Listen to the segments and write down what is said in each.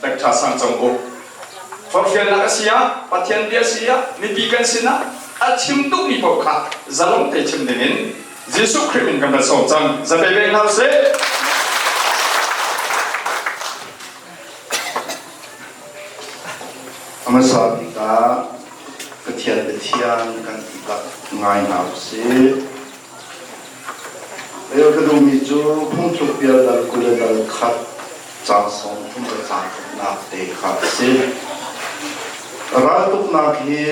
Dr. Sang Cung Uk. Forhfialnak a si ah, Pathian bia a si ah, mipi kan sinah a chim duhmi paoh kha zalong te chim dingin Jesuh Khrih min kan van sawm cang. Zape ve hna usih. A hmasa bik ah Pathian Pathian kan ti tak ngai hna usih. Rel ka duhmi cu phungthluk bia dal 20 le dal khat caang 30 le caang thumnak te kha a si. Raltuknak hi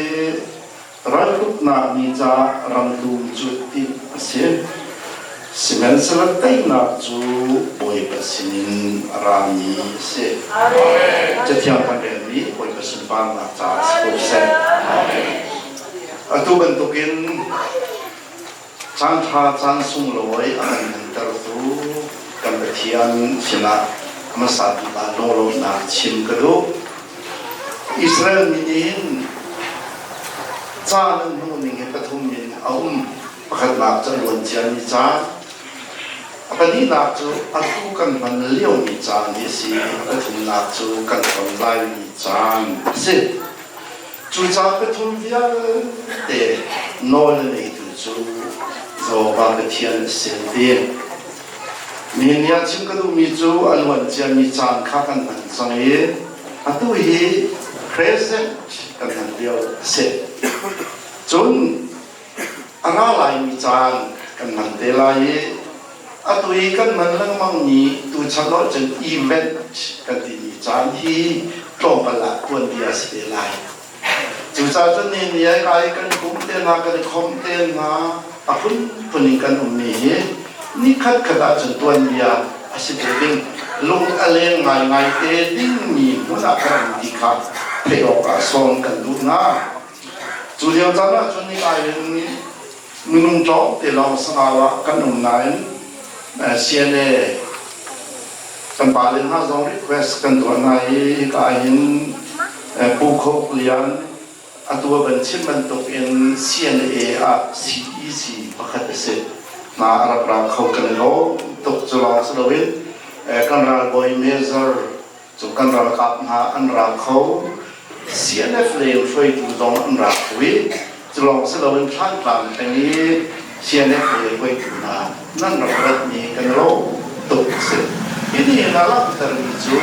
raltuknak ni caah ramdum cu timh a si. Sihmanhsehlaw teinak cu Bawipa sinin a rami a si. Cathiang kan relmi Bawipa sunparnak caah si ko seh. Atu bantukin Caanṭha caan sunglawi a kan hmantertu kan Pathian sinah hmasa bik ah lunglawmhnak chim ka duh. Israel mi nih hin caan an hmuh ning hi pathum in a um. Pakhatnak cu a luan ciami caan, a pahnihnak cu atu kan hman liomi caan hi a si, a pathumnak cu kan ton laimi caan a si. Cucaah pathum vialte nawl a neitu cu Jehovah Pathian a si an ti. Nihin ni ah chim ka duhmi cu a luan ciami caan kha kan hman cang i atu hi present kan hman lio a si. Cun a ra laimi caan kan hman te lai i atu i kan hman lengmangmi tuchan ahcun event kan timi caan hi tlawmpal ah tuanbia a si te lai. Cucaah cun ni ni ai kai kan kum te hna kan i khom te hna a phunphun in kan ummi hi ni khat khat ahcun tuanbia a si te ding lung a leng ngaingai te dingmi hmun ah kan um ti kha theih awkah sawm kan duh hna. Cu lio caan ahcun nikai in minung tlawm te lawng Sangau ah kan um nain CNA kan pale hna zong request kan tuah hna i hika hin Pu Khok Lian atu a van chim bantuk in CNA ah CEC pakhat a si hna a rak ra kho kan i lawm tuk cu lawng si loin kan ralbawi Major Cu kan ralkap hna an ra kho. CNF lei in hruaitu zong an ra kho i cu lawng si loin Thlantlang peng i CNF lei hruaitu hna nan rak ratmi kan i lawm tuk a si. Hi nih hin a langhtermi cu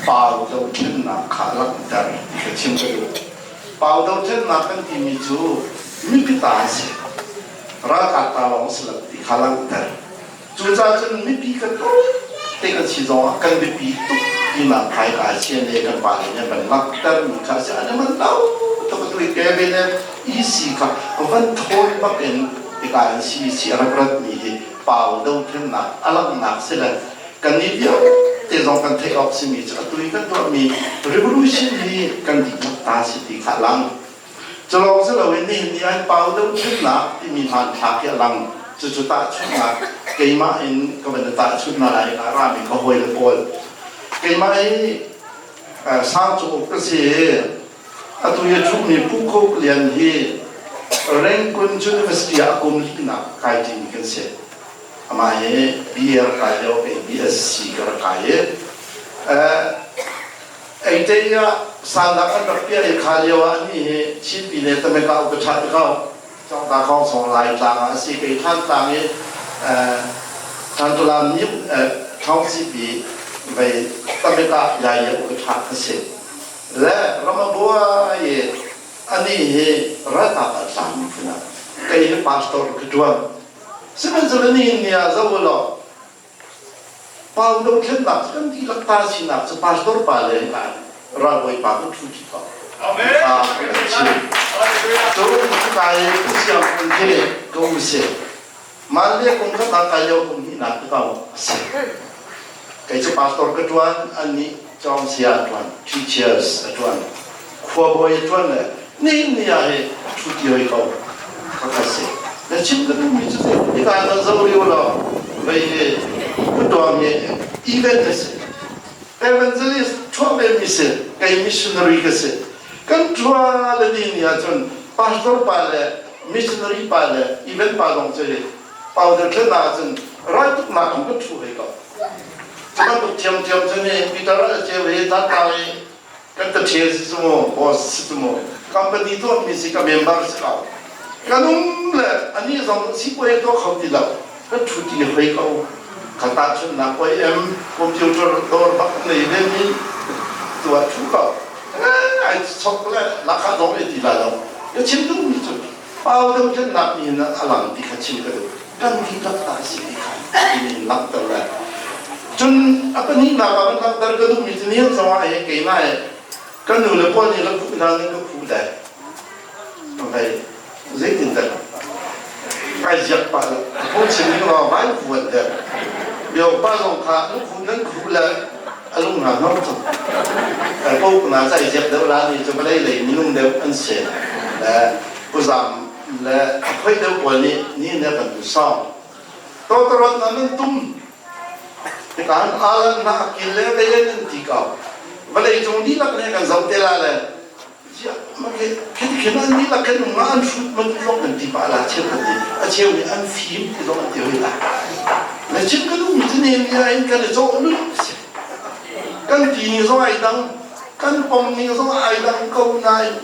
pau dothlennak kha a langhter ti ka chim ka duh. Pau dothlennak kan timi cu mipi ta a si. Ralkap ta lawng si lo ti kha langhter. Cucaah cun mipi kan te kan si zongah kan biapi tuk tinak kai ka CNA kan pa le nih van langhter mi kha si an man lo tuk atu i cabinet EC kha van thawn bak in ika in CEC a rak rat mi hi pau dothlennak a langhnak si le kan nih vialte zong kan theih awk simi cu atu i kan tuahmi revolution hi kan dihlak ta si ti kha lang Culawng si loin nihin ni an pau dothlennak timi hmanthlak hi a lang. Cucu tahchunhnak keimah in ka van i tahchunh hna lai a rami ka hawile pawl. Keimah hi sangcung uk ka si i atu hi a ṭhumi Pu Khuk Lian hi Rangoon University ah a kum linak kai ṭimi kan si. Amah hi BA rak kai lio kei BSc ka rak kai i Ei ah sandak an rak piah i kha lio ah ni hi Chin pine Tameka ka ṭha te ko. Congta khong song lai tlang ah a si kei than tlang i Thantula mi thong sipi vei Tameka yai ya ka ṭha ka si. Le ramabua i ani hi ralkap a tlang mi phun ah kei hi pastor ka ṭuan. Sihmanhsehlaw nihin ni ah zoh u law Pau dothlennak cu kan dihlak ta sinak cu pastor pa le ralbawi pa kan ṭhu ṭi ko. Amen. Cun cuka i Pu Siang Pun khi ka u si. Mal le kum khat ah kai lio kum hnihnak ka kau a si. Kei cu pastor ka ṭuan, annih cawng sia a ṭuan, teachers a ṭuan, khuabawi a ṭuan le nihin ni ah hi ṭhu ti hoi ko ka ka si. Na chim ka duhmi cu hika nan zo rio law vei hi khuatuang hi event a si. Evangelist ṭhuah ve mi si, kei missionary ka si. Kan ṭhua le ni ni ahcun pastor pa le missionary pa le event pa zong cu hi powder thlen ahcun raltuknak in kan ṭhu hoi ko. Cu bantuk thiamthiam cu ni Peter a ceu hi tata i kan ka ṭhial si cu mu, boss si cu mu, company tuahmi si ka member si ko. Kan um le anih zong sipuai tuah kho ti lo. Kan ṭhuti hoi ko. Ka tahchunhnak OEM computer dawr bak nei ve mi tuah ṭhu ko. Ai chok le lakah zong i ti la lo. Ka chim duhmi cu pau deuh ṭhennak mi in a lang ti kha chim ka duh. Kan dihlak ta a si ti kha in langhter le. Cun a pahnihnak ah van langhter ka duhmi cu nihin zong ah hi keimah hi kan nu le pawl nih la khuh hna ning ka khuh le. Hei zeitindah kai ziak pah lo phung chim ning law vai vuan deuh bio pa zong kha nan khuh nan khuh le a lung hna hnor cang kai ko na cai ziak deuh la ni cu vawlei lei minung deuh an si le puzam le a khoi deuh pawl nih ni ne kan tu song tawtarawt na nan tum tikan alan na akil le velen an ti ko vawlei cung dihlak ne kan zoh te la le Khin an dihlak khin um an hrut man zong an ti pah la cheukhat nih a cheu nih an fim ti zong an ti hoi la. Na chim ka duhmi cu nem ni ah in kan i cawh lulh si. Kan ti ning zong ai dang, kan pom ning zong ai dang ko nain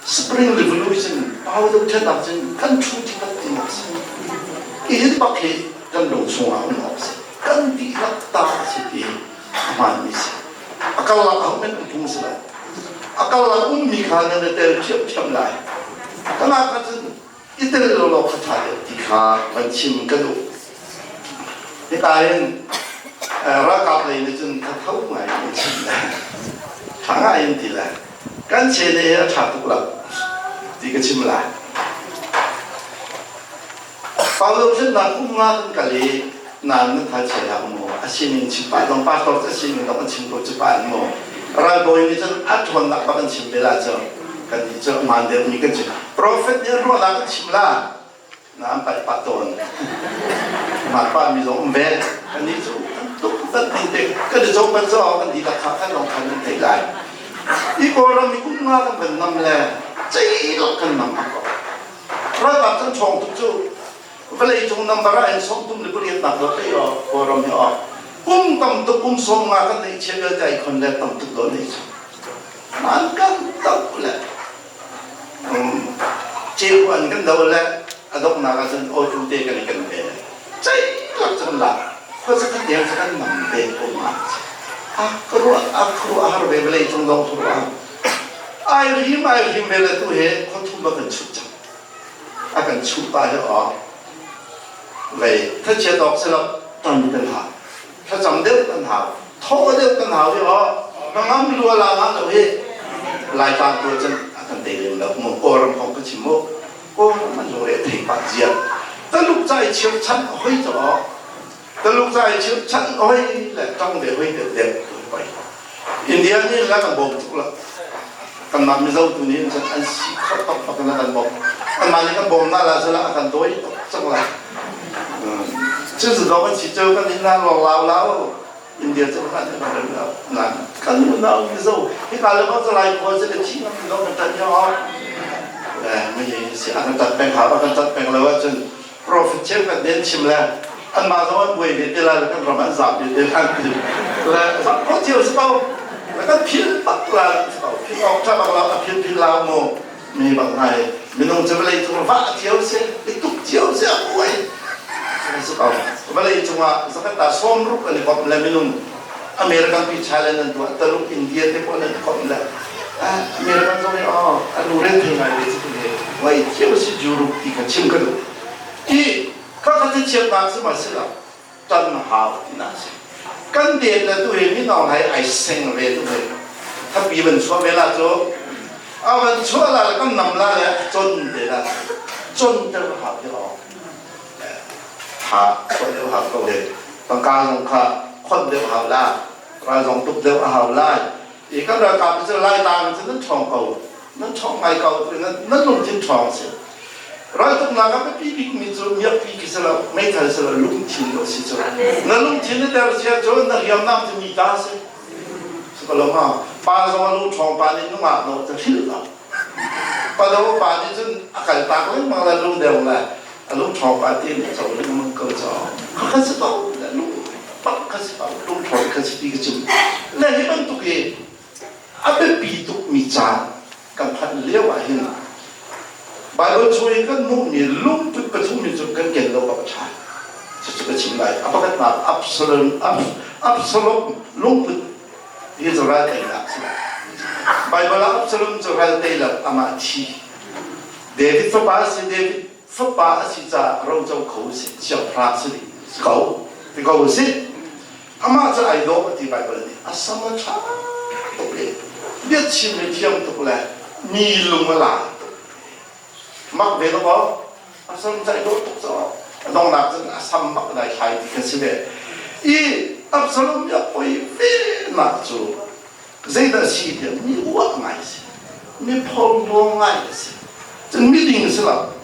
Spring Revolution pau deuh ṭhennak cun kan ṭhu ti bak tinak si. Ihin bak hi kan lung chungah um awk si. Kan dihlak ta si ti a hmaanmi si. A karlak ah men phung si lo. A karlak ummi kha nan i tel ṭhiamṭhiam lai. Kanah kha cun i tel lo law kha ṭha deuh ti kha van chim ka duh. Hika hin ralkap lei nih cun thatho ngai in chim le ṭha ngai in ti le kan chene hi a ṭha tuk lo ti ka chim lai. Paulo hrinnak um nga kan kal i naan nan thal chia hlah mu a sining chim pah zong pastor a sining zong an chim ko cu pah mu ralbawi nih cun a ṭhawnnak bak an chim ve la cu kan nih cu hmaan deuh mi kan chim prophet nih ruahnak an chim la na an paih pah tawn hmaan pah mi zong um ve kan nih cu kan tuk kan ding te kan i cawk kan caw kan dihlak kha kan lawng khan nan theih lai i kawlram i kum nga kan van nam le ceilak kan nam ko Ralkap kan ṭhawng tuk cu vawleicung number ah in 38 nak dot ei aw Kawlram hi aw kum tam tuk kum 50 kan neih chia vialte ai khon le tam tuk do nei cu man kan tok le ceu an kan do le a donghnak ah cun auto te kan i kan ve cei lak cun la khua kan deng kan nam ve ko ma a ka ruah a khuruah har ve vawlei cung dong khuruah ai rim ai rim ve le tu he khuathum a kan chuh cang a kan chuh pa hi aw vei thachiat awk si lo tan kan hau thlacam deuh kan hau thaw deuh kan hau hi aw ngam lua la nga lo hi laitlang tu cun a kan tei lem lo mu kawlram kong ka chim mu kawlram an lungre thei pa zia taluk ca i chirchan hoi cho aw Taluk ca i chirchan hoi le ṭang ve hoi deuh deuh poi. India nih la kan bawm tuk lo. Kanmah Mizo tu nih cun an si kho tok bak in an bawm. Anmah nih kan bawm na la cun a kan dawi tuk cang la. Cun cu dawk an si cu kan in na lo lau lau India cu kan kan rem lo. Nan kan unau Mizo hika le bang lai khua cu ka thi ngam lo kan ṭan yo. Eh mi si an kan ṭan peng hau kan ṭan peng lo ahcun Prophet cheukhat nih an chim le anmah zong an buai ve te lai le kan ram an zaam ve te lai ti le zam khawh cio si ko le kan phil bak la si ko phil awk ṭha bak lo a phil phil lau mu mi bak ngai minung cu vawlei cung vah cio si i tuk cio si a buai si ko vawlei cungah zakat ah 60 an i komh le minung American pi challenge an tuah Taluk India te pawl an i komh le American zong nih oh an lungre thei ngai ve cu he ngai cio si Europe ti kha chim ka duh i kha kha cu chiatnak si ma si lo tan hau ti na si kan det le tu he min aung hai ai seng ve tu he thapi van chuah ve la cu a van chuah la le kan nam la le chon te la chon ter hau ti o ha chuah deuh hau ko he tangka zong kha khon deuh hau la ral zong tuk deuh a hau lai I kan ralkap cu Laitlang cu nan ṭhawng ko, nan ṭhawng ngai ko, nan lungthin ṭhawng si. Raltuknak ah biapi bikmi cu miakpi khi si lo, meithal si lo, lungthin lo si cu. Na lungthin na der sia cu na hriamnam cu mi ta si. Si ko lo ma? Pa zong a lung ṭhawng pa nih nungak dawh cu hrilh lo. Pa do pa nih cun a kal tak lengmang la lung deu le a lung ṭhawng pa ti nih co lengmang ko cu. Khakha si ko, lung. bak kha si lungthawn kha si ti ka chim. Le hi bantuk hi a biapi tukmi caan kan phanh lio ah hin Baibal chung i kan hmuhmi lungput pathum in cun kan ken lo bak a ṭha. Cucu ka chim lai. A pakhatnak Absalom Absalom lungput hi cu ral teinak a si. Baibal ah Absalom cu ral tei lo amah thi. David fapa a si. David fapa a si caah roco kho a si. Siangpahrang si ding si ko. Ti ko a si. Amah cu ai dawh a ti Baibal nih. A sam a ṭha tuk i biachim hi thiam tuk le mi lung a la tuk. Mak ve lo maw? A sam cu ai dawh tuk caw. A donghnak cun a sam bak dai thlai ti kha si ve. I Absalom nih a poi ve nak cu zeidah si tiah mi uah ngai si. Mi phorhlaw ngai a si. Cun miding si lo.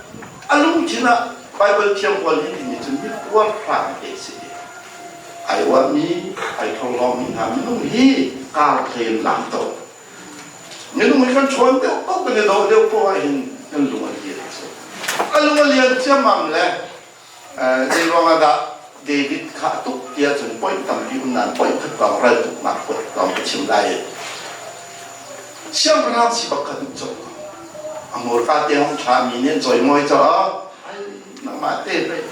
A lungthin ah Baibal thiang pawl nih timi cu mi puarhrang te si. Ai uahmi, ai phorhlawmi hna minung hi kar hlen lam to. Minung hi kan ṭhawn deuh paoh kan i dawh deuh paoh ahhin kan lung a lian. A lung a lian ciammam le Zei ruangah dah David kha a tuk tiah cun point tampi um nain point khat lawng ral tuknak point lawng ka chim lai. Siangpahrang si bak kha duh colh ko. A hmurka te hong ṭha mi nih an cawimawi caah ai nangmah te pei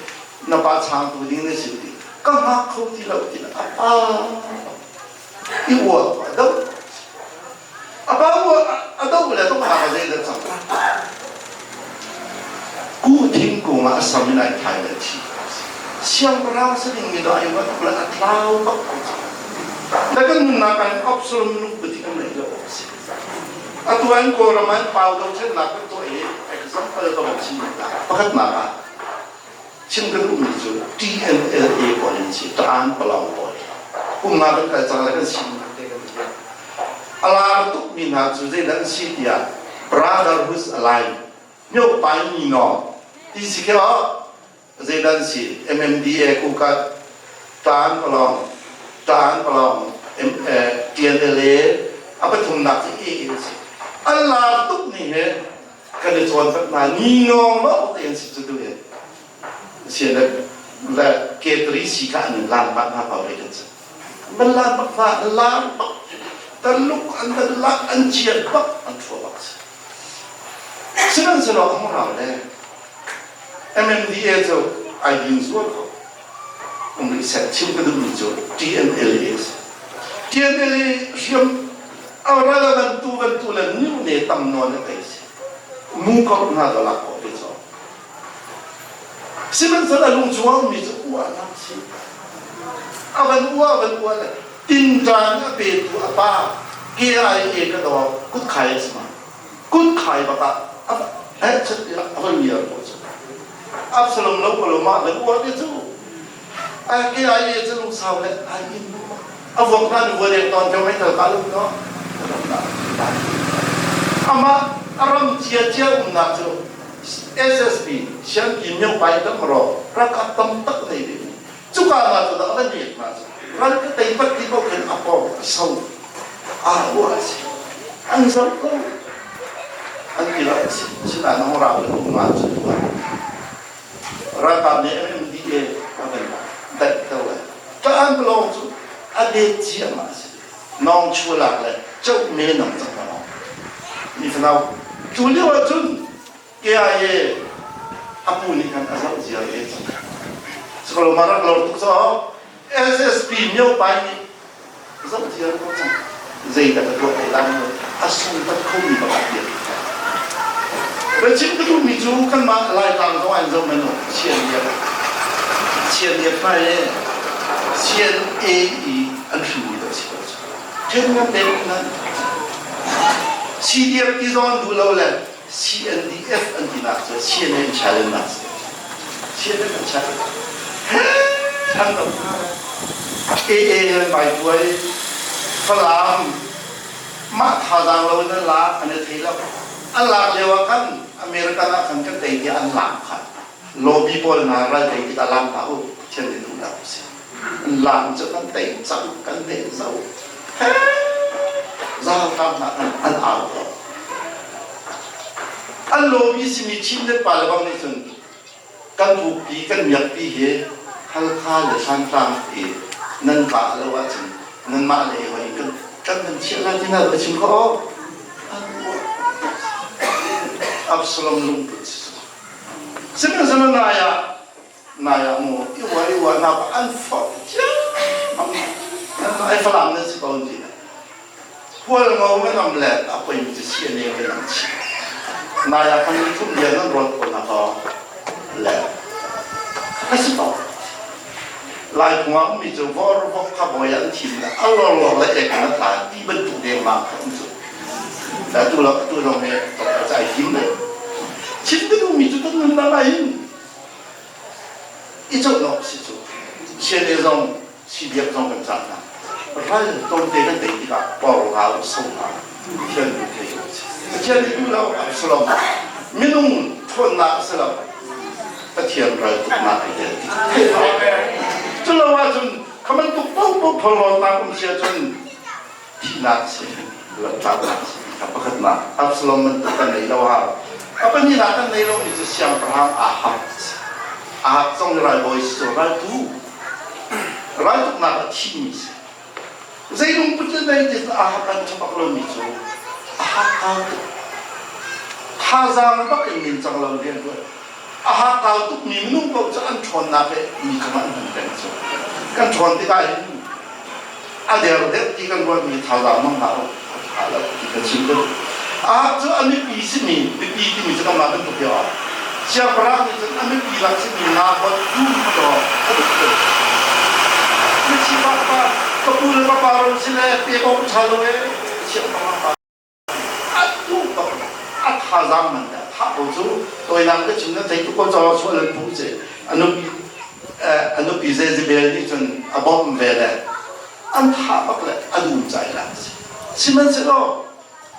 na pa changtu ding na si ti ka hngak kho ti lo ti a pa i uar a do A pa a do le donghnak ah zeidah cang? Ku thingkung ah a sam in ai thai le a thi. Siangpahrang si dingmi dah ai ruat le a tlau bak ko cang. Na kan nunnak ah Absalom lungput hi kan neih lo awk a si. Atu an Kawlram ah an pau dothlennak kan tuah i example ka van chim pakhatnak ah chim ka duhmi cu TNLA pawl an si Taan Palong pawl kum nga kan kal cang le kan sinak te kan thiam a lar tukmi hna cu zeidah an si tiah Brotherhood Alliance myo pai mi no ti si khe zeidah an si MMDA kukat Taan Palong Taan Palong TNLA a pathumnak cu A in si an lar tuk ni he kan i cawn tak hna ni ngawng lo te an si cu tu hi si le le ke-3 si kha an lan bak hna ko kan si man lan bak hna an lan bak taluk an van lak an chiat bak an thua bak si sihmanhsehlaw a hung rau le MMDA cu ai din zual ko um rih seh chim ka duhmi cu TNLA si TNLA hriam A ral a vantu vantu le nune tam nawn a tei si. Mu ko hna da lak khawh ve caw. Sihmanhsehlaw a lung chungah ummi cu uahnak a si. A van uah a van uah le tinṭan a petu a pa KIA ka daw kutkhai a si ma. Kutkhai bak ah a heh chat tiah a van ngiar ko cu. Absalom lo ko lo mah van uah te cu KIA cu lungsau le ai in a vuak hna nu vualeng tawn ko meithal ka lung no amah a ram cia cia umnak cu SSP Siangki Myo Pai tam ro ralkap tam tak nei ve mi cuka na cu dah van nek na cu ral ka tei pat ti ko khin a pong a so a ua si an zo ko an ti lo si sinain hong rau le ma cu Ralkap nih MMDA a van daihter lai. Ṭaan lawng cu a det ciahmah a si. Nawng chulak le coh me nang cang hna lawng. Mi fanau cu lio ah cun KIA a pu nih khan a zoh ziar ve cang. Sikolo ma rak lor tuk caw SSP Myo Pai nih zoh ziar ko cang. Zeidah ka tuah te lai mu a sungtat khomi bak ah Ka chim ka duhmi cu kanmah Laitlang zong an zoh man u CNDF CNDF hna hi CNA i an hrimmi dah si ko cu. Then nga pek nan CDF ti zong an duh lo le CNDF an tinak cu CNA an challenge nak si. CNF an challenge. He an AA han vai buai Falam mah thazaang lo in an lak an i thei lo. An lak lio ah khan American ah khan kan tei tiah an lak kha. Lobby pawl hna ral tei tikah lam hlah u thian ni duh dah si. An lam cu kan tei cang kan tei zo. He zaangkam hna khan an au ko. An lobby simi Chin le pa le bang nih cun kan bupi kan miakpi hi Halkha le Thantlang i Nan kah lo ahcun nanmah lei hoi kan kan nan chiah lai ti na va chim khawh. Absalom lungput si. Sihmanhsehlaw nai ah nai ah mu i uar i uar nak an forh ciammam. Ai Falam nan si ko ti. Hualngo nan am le a poi mi cu si ne ve nan chi. Nai ah kan thum lian nan rawt ko na ka le. Ka si ko. Lai phung ah mi cu vor vok kha bawi an thim le a lor lor le ek na tla ti bantuk dengmang kha um cu. Da tu lo tu zong he tok ka cai him le. Chim ka duhmi cu kan nun na in i coh nok si cu. Siane zong si biak zong kan cah hna. Ral tonte kan tei tikah por ngau so hna. Pathian du thei ko si. Pathian nih duh lo Absalom minung ṭhawnnak a si lo. Pathian ral tuknak ai tel ti cu lo ahcun kha bantuk paohpaoh phorhlawtnak um si ahcun thihnak si tlaknak si a pakhatnak Absalom bantuk kan nei lo hau a pahnihnak kan nei lomi cu siangpahrang Ahab Ahab zong ralbawi si cu raltu raltuknak a thimi si Zei lungput le nei ti Ahab an ṭha bak lomi cu a hakkau tuk. Thazaang bak in ningcang lo rian ṭuan. A hakkau tukmi minung paoh cu an ṭhawnnak he mi cungah an hman peng cu. Kan ṭhawn tikah hin a der deuh ti kan ruahmi thazaang hmang hlah u. A ṭha lo ti kan chim deuh. Ahab cu a mipi simi mipi timi cu kanmah bantuk hi a Siangpahrang nih cun a mipi lak simi Naboth dum law a tuk tuk. Mithi pa pa ka pu le ka pa ro si le pek awk ṭha lo ee siangpahrang pa a duh bak a thazaang man le a thah ko cu tawinak ka chim na thei tuk ko caw sual an phu ce a nupi a nupi Jezebel nih cun a bawmh ve le an thah bak le a dum cai la sihmanhsehlaw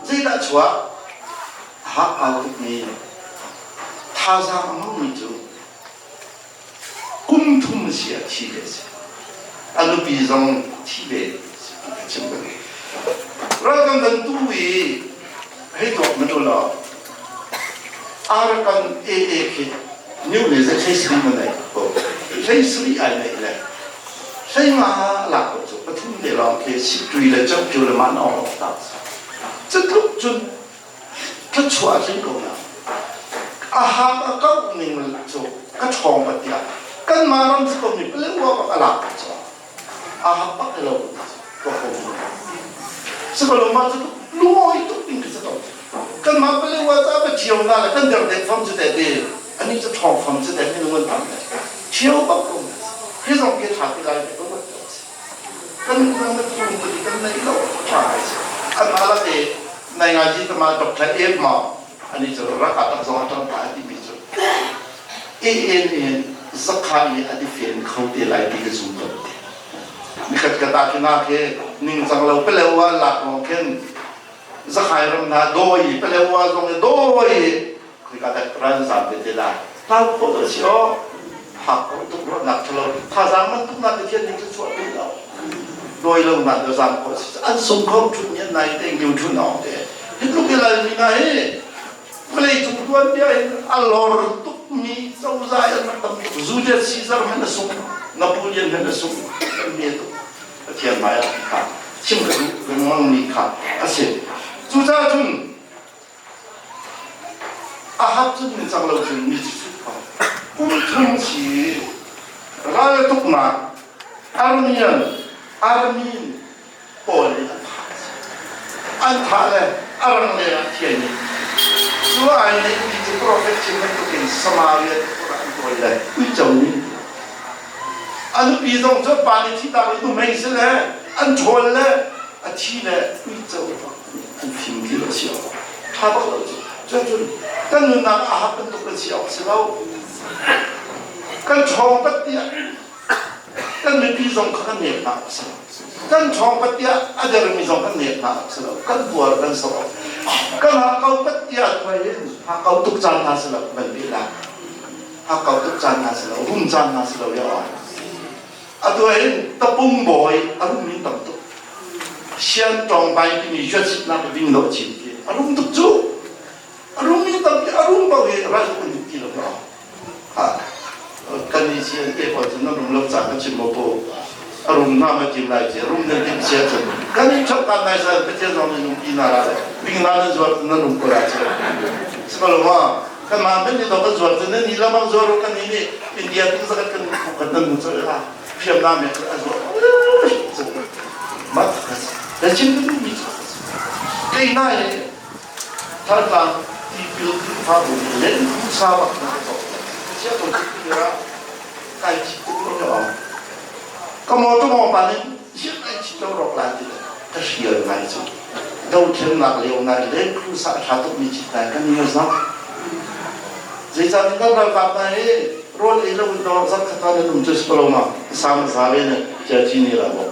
Zeidah chuah? A hakkau tukmi thazaang a hmangmi cu kum thum si ah thi ve a si. A nupi zong thi ve a chim ka duh. Ral kan van tu i hei tuak man u law Arakan AA khi new le ze hlei sri ma nei ko hlei sri ai nei le hlei nga lak ko cu pathum te lawng khi situi le choktu le man ong ta cutluk cun thluachuah a tling ko na a hak a kau ning cu ka ṭhawng pat tiah kanmah ram si ko mi pale uak a lak cu a hak bak lo ka ko sihmanhsehlaw mah cu lungawi tuk ding khi si ko kanmah pale ua ca va ṭhio na le kan derdek fam cu te ti ani cu ṭhawng fam cu te minung an tam le ṭhio bak ko hi zong khi ṭha ti lai ko kan kan tung ti kan nei lo ṭha ai si an ala te nai ngai ji tama doctor ek ma ani cu rak a tak zong a ṭang pa ti mi cu en in zakha i a di fen kho te lai ti ka zum lo nikhat ka ta khi na khi ningcang lo pelewa lak lawng khin zakhai ram hna dawi pelewa zong i dawi khika dak ran zam te te la tlau khawh lo si o hak ko tuk ruahnak thalo thazaang man tuk nak Pathian nih chuah pi lo dawi lo na do zam khawh si an sung kho thun ni nai te ngiu thun ong te hi tluk i lal mi na hi vawlei cung tuanbia in a lor tukmi cozah an rak tam tuk Julius Caesar hmanh a sung Napoleon hmanh a sung kan me tuk Pathian hmai ah kha chim ka duh lengmang mi kha a si cucaah cun Ahab cun ningcang lo cun mi cu sut ko kum thum si ral tuknak Armenian Armin pawl nih an thah an thah le a rang leng ah thian i cu ai neih mi cu profet chim bantukin Samaria ti an tawi le uico nih a nupi zong cu pa nih thi tak i nuhmei si le an ṭhawl le a thi le uico an fim ti lo si awk ṭha bak lo cu cun kan nunnak Ahab bantuk kan si awk si lo kan ṭhawng pat tiah kan mipi zong kha kan nek hna awk si lo kan ṭhawng pat tiah a dermi zong kan nek hna awk si lo kan buar kan sok awk kan hakkau pat tiah hin hakkau tuk caan hna si lo van bih la hakkau tuk caan hna si lo rum caan hna si lo ya atu hin tapung bawi a rum in tam tuk sian tawng bai timi yuatsitnak ding lo chin ti a rum tuk cu a rum in tampi a rum bo hi ral tuk an ti lo ha kan ni si an te pawl cu nan rum lo ca kan chim mo po. A rum hna ma tim lai ti rum nan tim sia cun kan in chok kan nai sa Pathian zong nih nung na ra le bing na nan zuar nan um ko la cu. Sibalo ma kan ma men ni do kan zuar cun nan ni lamang zuar kan ni nih India ting zakat kan kan nan mu choi la hriam na me a zuar ma da chin du mi kei nai Thantlang tipil Khrihfabu len sa bak na ka cawk. Chia ko ti ra kai chi tuk lo ka bang. Ka mo to mo pa nin hian ai chi to rok lai ti ka hrial ngai cu. Dothlennak lio nai len krusa a tha tuk mi chit nai kan ni zang. Zeicahtiah kan ralkap hna hi rawl ei lo in dawr zat khat ah nan um cu si ko lo ma sam za ve ne chia chi ni la bo.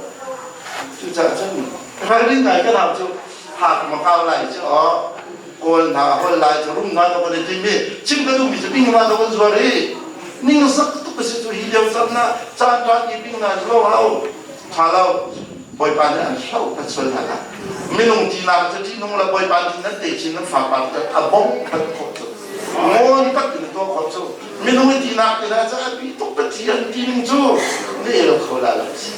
Cucaah cun ralrin ngai kan hau cu hak ma kau lai cu aw kawl hna hol lai cu rum hna to kan i tim i chim ka duhmi cu bing ma to kan zuar i ning sak tuk a si cu hi lio caan na caan caan i bing na lo hau tha lo bawipa nih an hloh kan sual hna la minung tinak cu ṭihnung le bawipa nih nan te chin nan fapa a bong bat khawh cu ngawn bat in tuah khawh cu minung i tinak ti la cu a bi tuk pathian tining cu ne el kho la lo si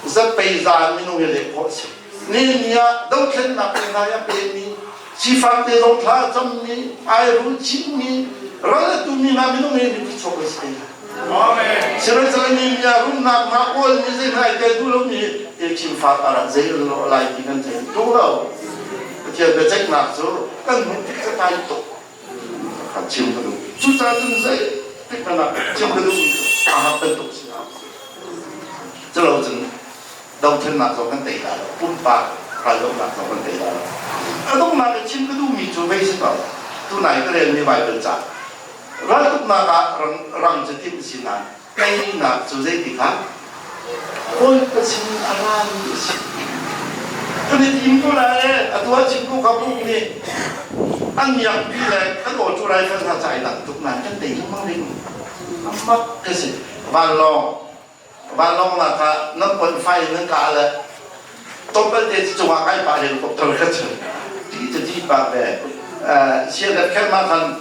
zapei zan minung i leh khawh si Ni ni ah dothlennak te hna a pemi sifak te zong thla a cammi airul chimmi ral a tumi hna minung hi mipi chuak an si te lai. Sihmanhsehlaw mi ah rumnak hna kawl mi zei hna ai tel duh lomi te chim fa par ah zei an lawh lai ti kan thei tung lo. Pathian biaceihnak cu kan hmuh tik cu tai tuk kan chim ka duh. Cucaah cun zei tik hmanh ah chim ka duhmi cu ahak bantuk si hna. Culo cun dothlennak zong kan tei la lo pumpak raldohnak zong kan tei la lo a donghnak i chim ka duhmi cu vei si ko tunai ka relmi Bible ca raltuknak ah rang cu timh si nain teinak cu zeiti kha Bawipa sin a rami a si kan i tim ko lai le atu ah chim ko ka buk nih an miakpi le kan aw cu rifle hna ca i dang tuk nain kan tei lengmang ding amak ka si vanlawng Vanlawng nak ah nan pon fai in nan kah le tlawmpal te cungah kai pah helicopter kha cu ti cu ti pah ve CNF khen ma khan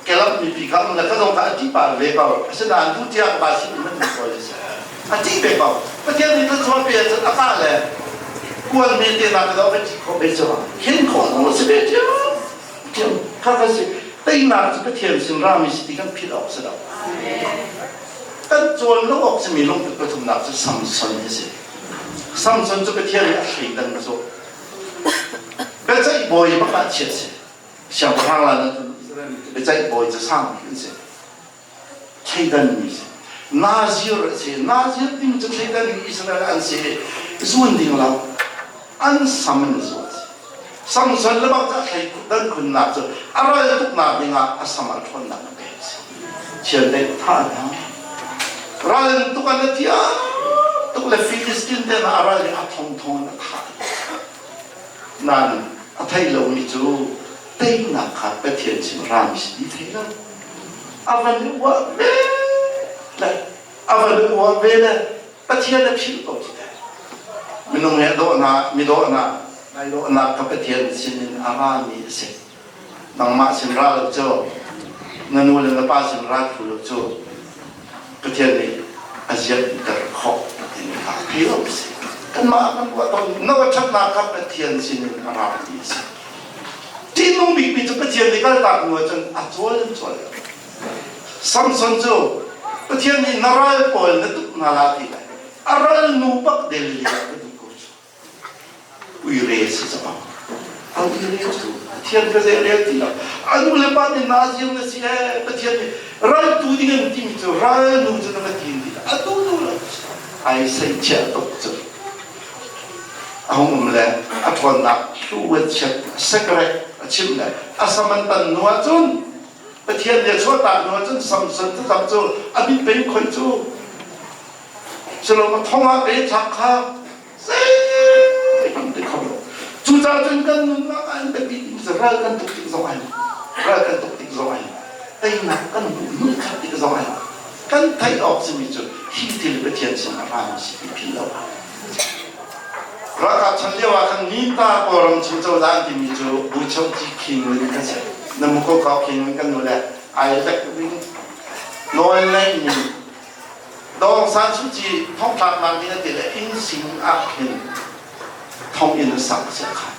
kelap mipi kha um le ka zong kha a ti pah ve ko asinain tu tiang ba sin in nan ko a ti ve ko Pathian nih thluachuah pe cun a kah le kuan me te na ka do ve ti kho ve cu hin kho zong si ve tiang tiang kha kha si teinak cu Pathian sin rami si ti kan philh awk si lo Kan cawn lo awk simi lungput pathumnak cu Samson hi si. Samson cu Pathian nih a thleidan cu biaceih bawi bak ah chiah si. Siangpahrang la nan Israel mi cu biaceih bawi cu sang bik an si. Thleidan mi si. Nazir a si. Nazir timi cu thleidan mi Israel an si. Zuun ding lo. An sam in zuat si. Samson le bak cu a thlei dan khunnak cu a ral tuknak dingah a sam a ṭhawnnak a pek si. Chiandeih thah hna. Ral tuk an a thiam tuk le Filistin te hna a ral i a thongthong in a thah. Nain a thei lomi cu teinak kha Pathian sin rami si ti thei lo. A van i uah ve le a van i uah ve le Pathian a philh ko ti Minung he dawhnak, mi dawhnak, nai dawhnak ka Pathian sinin a rami a si. Nangmah sin ra lo cu, na nu le na pa sin ra thlu lo cu, Pathian nih a ziatter khawh timi kha a thei lo si. Kanmah kan ruah tawn, na ṭhatnak kha Pathian sinin a rami a si. Ṭihnung bikmi cu Pathian nih kaltak hnu ahcun a cawl in cawl lo. Samson cu Pathian nih na ral pawl na tuk hna la ti lai. A ral nu bak del li ah ka duh ko cu. Uire si cang. A uire cu Pathian ka zei rel ti lo. A nu le pa nih Nazir na si ee Pathian nih ral tu ding an timi cu ral nu cu na va tin ti a duh duh lo. Ai sei chia tuk cu. A hung um le a ṭhawnnak hlu chiat secret a chim le a saman tan nu ahcun Pathian nih a chuahtak hnu ahcun Samson thlacam cu a mit pei khoi cu silom a thong ah pe thlak kha zeihmanh ti kho lo. Cucaah cun kan nunnak ah an biapi timi cu ral kan tuk tik zong ai ral kan tuk tik zong ai teinak kan hmuh hnu khat tik zong ai kan theih awk simi cu hi thil Pathian sin a rami si ti philh lo. Ralkap chan lio ah khan Minta Kawlram chung cozah an timi cu Buchohci Khin Win kan si. Na Mukokau Khin Win kan nu le ai lek ding nawl neihmi Daw Aung San Suu Kyi thongtlaknak ding a ti le inn sing ah khin thonginn a sak a si a khat.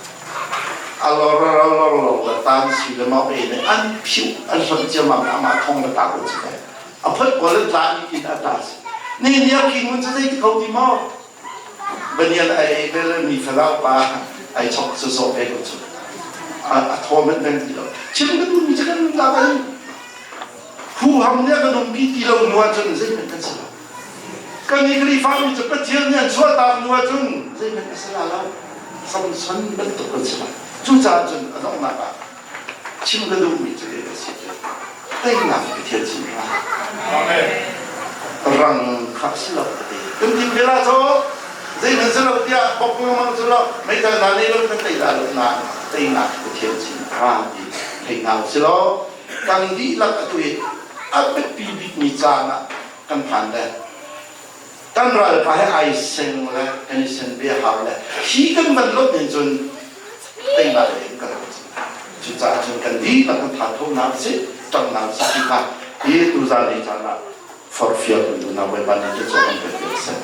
A lor lor lor lor le tan si le mau e le an phiu an hlonh ciammam amah thong le ta ko ci kai. A phot ko le tla ni in a ta si. Ni ni a king mun cu zei ti ko ti maw? Banian ai ve le mi falau pa ai chok su so ve ko cu. A thaw men beng ti lo. Chim ka duh mi cu kan la ai. Huham nih a kan umpi ti lo hnu ahcun zeihmanh kan si lo. Kan i Khrihfami cu Pathian nih an chuahtak hnu ahcun zeihmanh a si la lo. Samson bantuk kan si lai. Cucaah cun a donghnak ah chim ka duhmi cu a si cu teinak Pathian sin ra. Rang kha si lo ka ti. Kan tim ve la cu zeihmanh si lo tiah bok lengmang cu lo meithal hna nei lo kan tei la lo nain teinak Pathian sin ra ti thei hna u si law kan dihlak atu hi a biapi bikmi caan ah kan phan le kan ralpa he ai seng le kan i sen ve hau le hi kan van lot ning cun teinak in kan rak cucaah cun kan dihlak kan tha tho na si ṭang na si ti kha hi tuzan ni caan ah forhfial kan duh na Bawipa nih cu kan pek seh.